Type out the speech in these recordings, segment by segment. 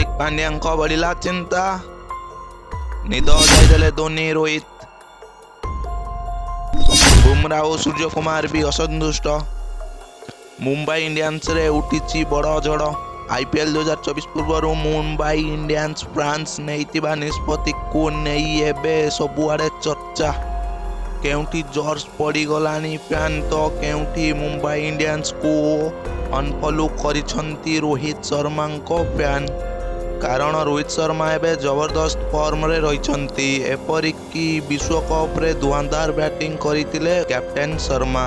ହାର୍ଦ୍ଦିକ ପାଣ୍ଡ୍ୟାଙ୍କ ବଢ଼ିଲା ଚିନ୍ତା, ନିଦ ହଜାଇଦେଲେ ଧୋନି, ରୋହିତ। ବୁମରା ଓ ସୂର୍ଯ୍ୟକୁମାର ବି ଅସନ୍ତୁଷ୍ଟ। ମୁମ୍ବାଇ ଇଣ୍ଡିଆନ୍ସରେ ଉଠିଛି ବଡ଼ ଝଡ଼। ଆଇପିଏଲ୍ 2024 ପୂର୍ବରୁ ମୁମ୍ବାଇ ଇଣ୍ଡିଆନ୍ସ ଫ୍ୟାନ୍ସ ନେଇଥିବା ନିଷ୍ପତ୍ତିକୁ ନେଇ ଏବେ ସବୁଆଡ଼େ ଚର୍ଚ୍ଚା। କେଉଁଠି ଜର୍ସି ପୋଡ଼ିଗଲାଣି ଫ୍ୟାନ୍ ତ କେଉଁଠି ମୁମ୍ବାଇ ଇଣ୍ଡିଆନ୍ସକୁ ଅନଫଲୋ କରିଛନ୍ତି ରୋହିତ ଶର୍ମାଙ୍କ ଫ୍ୟାନ୍। କାରଣ ରୋହିତ ଶର୍ମା ଏବେ ଜବରଦସ୍ତ ଫର୍ମରେ ରହିଛନ୍ତି। ଏପରିକି ବିଶ୍ୱକପରେ ଧୁଆଁଧାର ବ୍ୟାଟିଂ କରିଥିଲେ କ୍ୟାପ୍ଟେନ୍ ଶର୍ମା।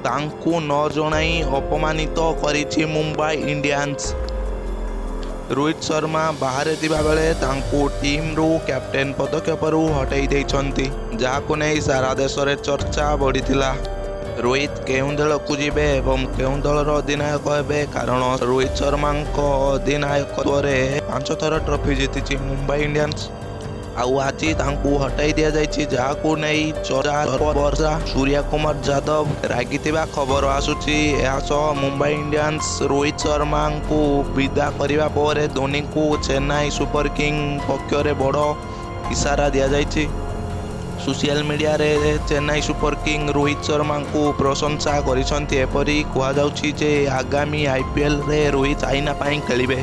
ତାଙ୍କୁ ନ ଜଣାଇ ଅପମାନିତ କରିଛି ମୁମ୍ବାଇ ଇଣ୍ଡିଆନ୍ସ। ରୋହିତ ଶର୍ମା ବାହାରେ ଥିବା ବେଳେ ତାଙ୍କୁ ଟିମ୍ରୁ କ୍ୟାପ୍ଟେନ୍ ପଦକ୍ଷେପରୁ ହଟାଇ ଦେଇଛନ୍ତି, ଯାହାକୁ ନେଇ ସାରା ଦେଶରେ ଚର୍ଚ୍ଚା ବଢ଼ିଥିଲା। ରୋହିତ କେଉଁ ଦଳକୁ ଯିବେ ଏବଂ କେଉଁ ଦଳର ଅଧିନାୟକ ହେବେ? କାରଣ ରୋହିତ ଶର୍ମାଙ୍କ ଅଧିନାୟକତ୍ୱରେ 5 ଥର ଟ୍ରଫି ଜିତିଛି ମୁମ୍ବାଇ ଇଣ୍ଡିଆନ୍ସ। ଆଉ ଆଜି ତାଙ୍କୁ ହଟାଇ ଦିଆଯାଇଛି, ଯାହାକୁ ନେଇ ଚର୍ଚ୍ଚା ବର୍ଷା। ସୂର୍ଯ୍ୟକୁମାର ଯାଦବ ରାଗିଥିବା ଖବର ଆସୁଛି। ଏହାସହ ମୁମ୍ବାଇ ଇଣ୍ଡିଆନ୍ସ ରୋହିତ ଶର୍ମାଙ୍କୁ ବିଦା କରିବା ପରେ ଧୋନିଙ୍କୁ ଚେନ୍ନାଇ ସୁପର କିଙ୍ଗ ପକ୍ଷରେ ବଡ଼ ଇସାରା ଦିଆଯାଇଛି। ସୋସିଆଲ ମିଡିଆରେ ଚେନ୍ନାଇ ସୁପର କିଙ୍ଗ ରୋହିତ ଶର୍ମାଙ୍କୁ ପ୍ରଶଂସା କରିଛନ୍ତି। ଏପରି କୁହାଯାଉଛି ଯେ ଆଗାମୀ ଆଇପିଏଲରେ ରୋହିତ ଚେନ୍ନାଇ ପାଇଁ ଖେଳିବେ।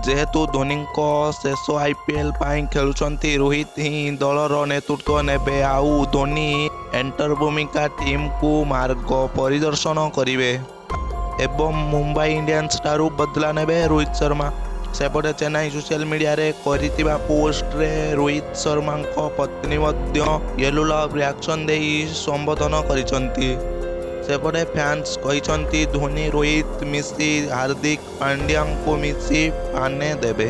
ଯେହେତୁ ଧୋନିଙ୍କ ଶେଷ ଆଇପିଏଲ ପାଇଁ ଖେଳୁଛନ୍ତି, ରୋହିତ ହିଁ ଦଳର ନେତୃତ୍ୱ ନେବେ ଆଉ ଧୋନି ମେଣ୍ଟର ଭୂମିକା ଟିମକୁ ମାର୍ଗ ପରିଦର୍ଶନ କରିବେ ଏବଂ ମୁମ୍ବାଇ ଇଣ୍ଡିଆନ୍ସ ଠାରୁ ବଦଲା ନେବେ ରୋହିତ ଶର୍ମା। ସେପଟେ ଚେନ୍ନାଇ ସୋସିଆଲ ମିଡିଆରେ କରିଥିବା ପୋଷ୍ଟରେ ରୋହିତ ଶର୍ମାଙ୍କ ପତ୍ନୀ ମଧ୍ୟ ୟେଲୋ ଲଭ୍ ରିଆକ୍ସନ ଦେଇ ସମ୍ବୋଧନ କରିଛନ୍ତି। ସେପଟେ ଫ୍ୟାନ୍ସ କହିଛନ୍ତି, ଧୋନି ରୋହିତ ମିଶି ହାର୍ଦ୍ଦିକ ପାଣ୍ଡ୍ୟାଙ୍କୁ ମିଶି ପାନେ ଦେବେ।